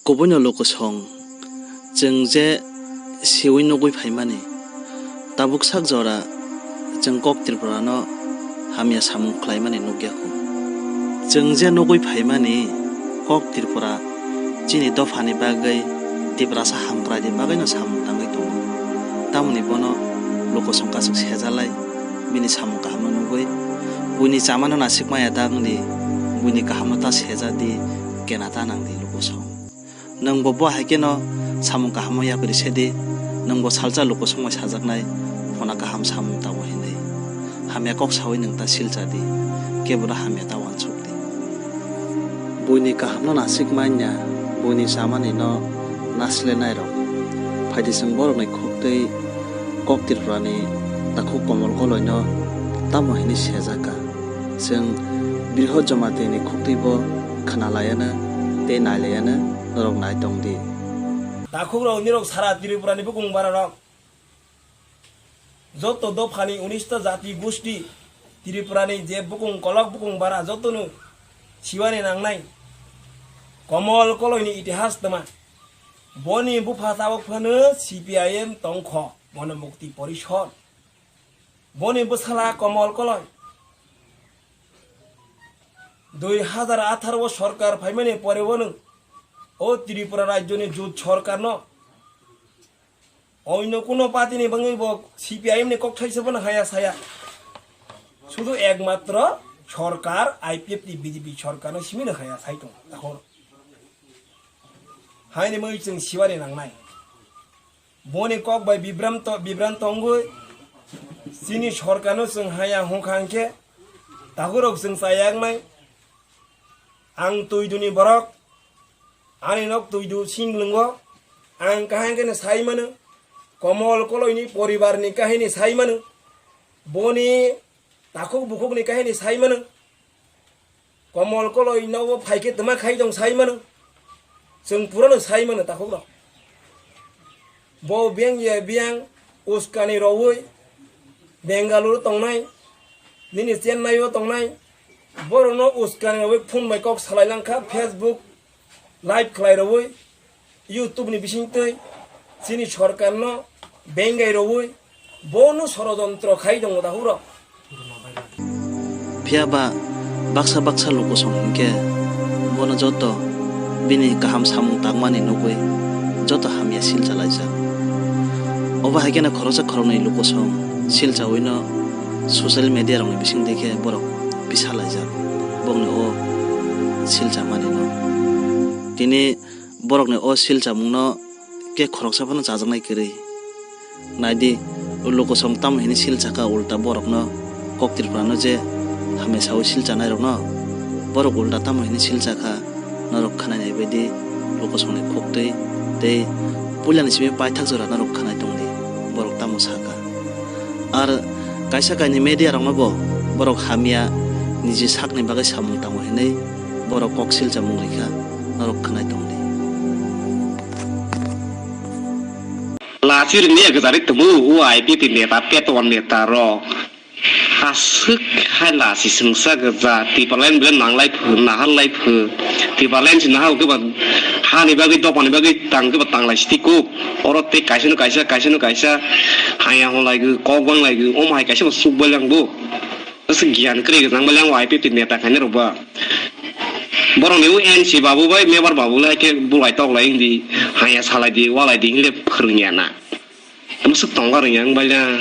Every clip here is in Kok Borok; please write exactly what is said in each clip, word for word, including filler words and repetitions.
Kubuino lukusong, chwng je siwi nugwi phaimani, tabuk sak jora chwng kok Tripurano hamya samung khlaimani nukya kho. Chwng je nugwi phaimani kok Tripura chini dophani bagwi Tiprasa hamkraini bagwino samung tangwi tongo. Tamoni bono lukusong kasuk sejalai bini samung kahamno nugwi buini chamano nasik maya da wngdi, buini kahamno ta seja di, kena ta nang di lukusong. Nwng bo bo hai kheno samung kahamo yapri se di, nwng bo salsa lukusongbai sajaknai phona kaham samung tamo hinwi. Hamya kok sawi nwng ta silcha di, kebono hamya ta uansuk di. Buini kahamno nasik manya, buini chamani no nasle nairok. Phaidi chwng borokni khuktwi kok Tripurani takhuk Komol Koloino tamo hinwi sejak kha. Chwng Brihot Jomatini khuktwibo khna laiano tei nai laiano norok nai tong di. Takhukrok nirok sara Tripurani bukung bararok. Joto dophani unista jati gusti Tripurani je bukung kolok bukung bara jotono siwani nangnai. Komol Koloini itihas tma. Boni bupha tabok phano C P I M tongkho, Bono Mukti Porishod. Boni bwsala Komol Koloi. Dui hazar atharo o sorkar phaimani pore bono o Tripura rajyoni jut sorkarno oino kuno party ni bangwi bo C P I M ni kokthai se bono haya saya. Sudu ekmatro sorkar I P F ni B J P sorkarno simino haya sai tong. Tahor. Haini mui chwng siwari nangnai. Boni kok bai bibram to-, bibran tongwi chini sorkarno chwng haya hwnkha hwnkhe takhurok chwng chaya wngnai. Ang Twiduni borok, ani nok Twidu singlwngo, ang kaham kheno sai mano, Komol Koloini poribarni kahini sai mano, boni takhuk bukhukni kahini sai mano. Komol Koloi nogo phaikhe twma khai tong sai mano. Chwng purano sai mano takhukrok. Bo biyang ya biyang uskani rowoi Bengaluru tongnai, nini Chennai o tongnai. Borokno uskani rowoi phone bai kok salai langkha, Facebook live khlai rowoi. YouTube ni bisingtwi chini sorkarno bengai rwui bono sorojontro khai tongo dahukrok. Phiya ba baksa baksa lukusong hinkhe bono joto bini kaham samung tangmani nugwi joto hamya silchalaijak. Obo hai kheno khoroksa khoroknwi lukusong silchawino social media rokni bisingtwi khe borok bisalaijak bokni o silchamanino. Tini Borokni o silchamungno khe khoroksa phano chajaknai kwrwi. Naidi, o lukusong tamo hini silchakha ulta borokno kok Tripurano je hamya sawi silchanairokno, borok ulta tamo hini silchakha norok khwnai naibaidi lukusongni khuktwi tei puilani simi paithak jora norok khwnai tongdi borok tamo sakha. Ar kaisa kainwi media rokno bo borok hamya niji sakni bagwi samung tango hinwi borok kok silchamung rikha, norok khwnai tongdi. Lachi rwngya gwjari tubu o I P F ni neta, petwan neta rok. Aswk hai lachi swngsa gwja, Tipraland bele nanglai phu, nahar lai phu. Tipraland si nahar khe ba hani bagwi, dopani bagwi tang khe ba tanglai siti kuk. Oro tei kaisa no kaisa, kaisa no kaisa haya hon lai gwi, kok bang lai gwi, omo hai kaisa bo suk bai lang bo. Aswk giyan kwrwi gwjang bai lang o I P F ni neta khainai rok ba. Borok ni o N C babu bai, mebar babu le hai khe bulai tok lai wng di, haya salai di, walai di hinle phwrwng ya na. Ano swk tongla rwng ya wng bai la.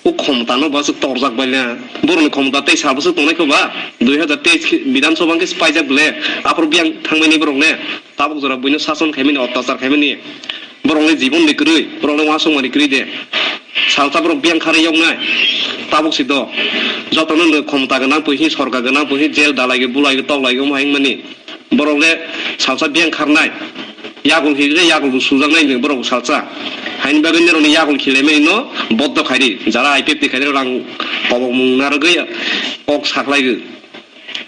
O khomta no bo swk torjak bai la. Borok ni khomta tei sal bwswk tongnai kho ba. Dui hazar teis khe Bidhan Sabha hwnkhe se paijak bwle. Aphuru biyang thangmani borok ne. Tabuk jora buino sason khaimani, otyachar khaimani. Borokni jibon ni kwrwi, borokni uansukmani kwrwi de. Salsa borok biyang kharwi yoknai. Tabuk si do. Jotono no khomota gwnang pui hi, sorkar gwnang pui hi, jail dalai gwi, bulai gwi, toklai gwi, omo hai wngmani. Borok le salsa biyang kharnai. Yakul khi khe yakul bo sujaknai hinwi borok salsa. Haini bagwi norokni yakul khilaimani no boddo khairi. Jara I P F ni khairi rang kobokmung narwgwi kok sakhlai gwi.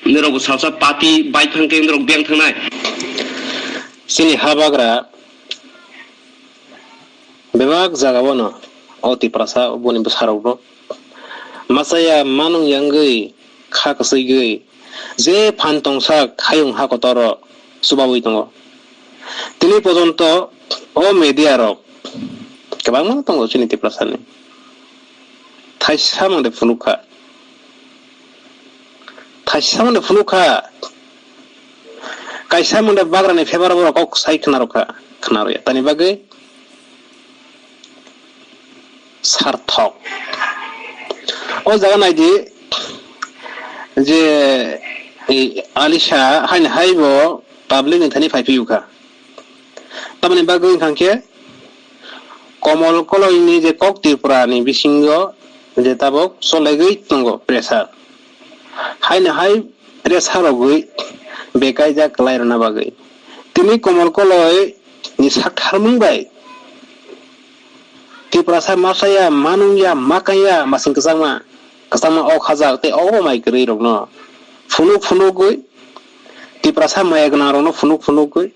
Norok bo salsa party bai phang khe norok biyang thangnai. Chini habagra bebak jagao no o Tiprasa boni bwsarokno machaya manung yangwi kha kwchwigwi je phan tongsak hayung ha kotoro chubawi tongo. Tini pojonto o media rok kwbangma tongo chini Tiprasani. Thaisa mande phunukha. Thaisa mande phunukha. Kaisa mande bagrani febar borok kok sai khna rokha. Khna rokya. Tani bagwi sarthok. O jaga naidi je ei Alisha haini haibo public ni thani phai phiyukha. Tamoni bagwi wngkha khe Komol Koloi ni je kok Tripura ni bisingo je tabok cholaiwi tongo pressure. Haini hai pressure rogwi bekaijak kwlai rwna bagwi. Tini Komol Koloi ni saktharmung bai Tiprasa machaya, manungya, makanya, masing kwchangma, kwchangma ok hajak tei obo mai kwrwi rokno phunuk phunugwi, Tiprasa maya gwnang rokno phunuk phunugwi,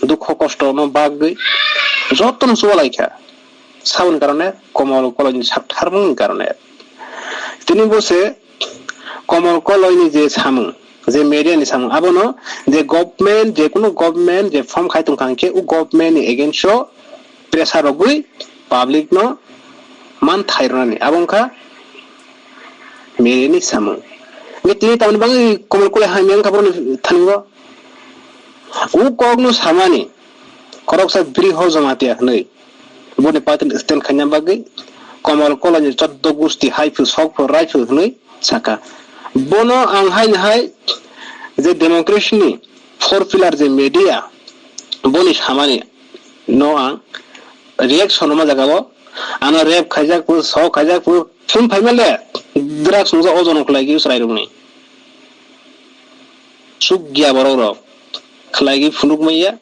dukho kosto no bagwi jotono chubalai kha. Saboni karone Komol Koloi ni saktharmung ni karone. Tini bo se Komol Koloi ni je samung, je media ni samung, abono je government, je kunu government je form khai tongkha hwnkhe, o government ni against o pressure rogwi public no man thai rwnani. Abo wngkha media ni samung. Hwnkhe tini tamni bagwi Komol Koloi hamya wngkha boroni thango. O kok no samani khoroksa Briho Jamatia hwnwi boni party stand khaina bagwi Komol Koloi ni choddo gusti hai phuru sok phuru rai phuru hwnwi saka. Bono ang hai hai je democracy ni four pillar je media boni samani no ang reaction rwma jaga o ano rape khaijak phuru, sok khaijak phuru, phone phaima le drugs nungsa ojono khlaigwi chwrai rokni. Chukya borok rok khlaigwi phunuk maya,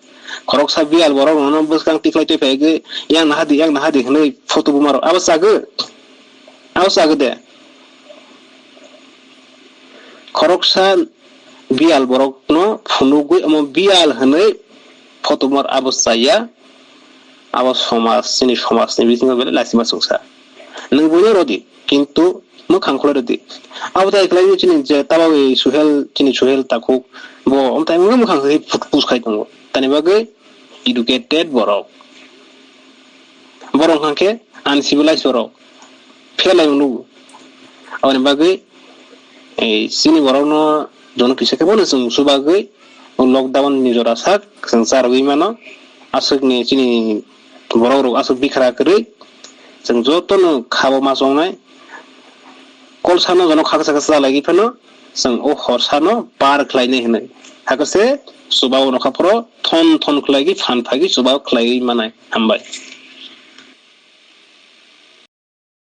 khoroksa biyal borok rokno bwskang tikhlai twi phaigwi yang nahadi, yang nahadi hwnwi photo buma rok abo chagwi, abo chagwi de. Khoroksa biyal borokno phunugwi omo biyal hwnwi photo buma rok abo chaya, abo somaj, chini somajni bisingo belai laisima chwngsa. Nwng buino rodi, kintu mwkhang khulai rodi. Abo tai khlai chini je tabagwi Suhel, chini Suhel Takhuk, bo omtai mwkhang khulai pus khai tongo. Tani bagwi educated borok. Borok hwnkha khe uncivilized borok. Phelai nugo. Aboni bagwi ei chini borokno jono kisa khe bono chwng chubagwi o lockdown ni jora sak chwng charwgwi mano. Aswkni chini borok rok aswk bikhra kwrwi chwng jotono khabo ma chongnai. Kolsano jono khaksa khaksa chalaigwi phano chwng o horsano par khlainai hwnwi. Hakhe se chuba o nokha phoro thon thon khlaigwi phan phagwi chuba khlaiwi manai. Hambai.